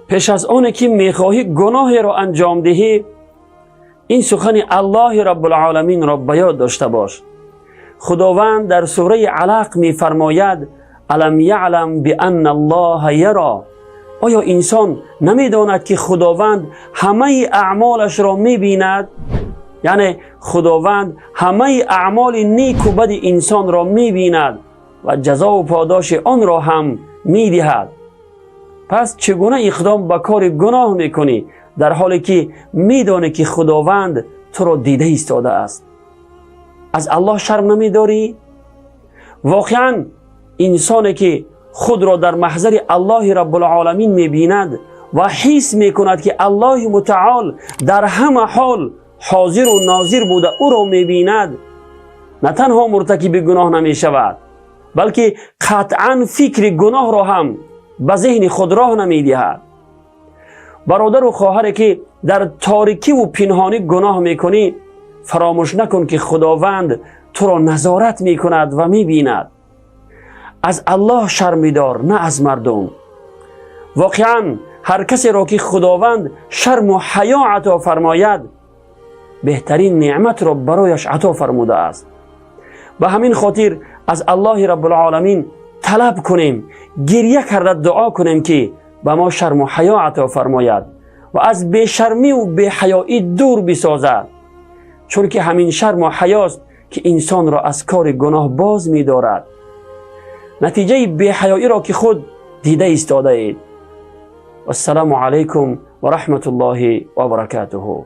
Пеш аз оне ки мехоҳӣ гуноҳеро анҷом диҳӣ, ин сухани Аллоҳи Раббулъоламинро ба ёд дошта бош. Худованд дар сураи Алақ мефармояд: «Алам яълам бианна Аллоҳа яро». Оё инсон намедонад, ки Худованд ҳамаи аъмолашро мебинад? Яъне Худованд ҳамаи аъмоли неку бади инсонро мебинад ва ҷазову подоши онро ҳам медиҳад. Пас чӣ гуна иқдом ба кори гуноҳ мекунӣ, дар ҳоле ки медонӣ, ки Худованд туро дида истодааст? Аз Аллоҳ шарм намедорӣ? Воқеан, инсоне ки худро дар маҳзари Аллоҳи Раббулъоламин мебинад ва ҳис мекунад, ки Аллоҳи Мутаол дар ҳама ҳол ҳозиру нозир буда ӯро мебинад, на танҳо муртакиби гуноҳ намешавад, балки қатъан фикри гуноҳро ҳам ба зеҳни худ роҳ намедиҳад. Бародару хоҳаре, ки дар торикиву пинҳонӣ гуноҳ мекунӣ, фаромӯш накун, ки Худованд туро назорат мекунад ва мебинад. Аз Аллоҳ шарм бидор, на аз мардум. Воқеан, ҳар касеро ки Худованд шарму ҳаё ато фармояд, беҳтарин неъматро барояш ато фармудааст. Ба ҳамин хотир аз Аллоҳи Раббулъоламин талаб кунем, гирья карда дуо кунем, ки ба мо шарму ҳаё ато фармояд ва аз бешармиву беҳаёӣ дур бисозад, чунки ҳамин шарму ҳаёст, ки инсонро аз кори гуноҳ боз медорад. Натиҷаи беҳаёиро ки худ дида истодаед. Вассалому алайкум ва раҳматуллоҳи ва баракатуҳу.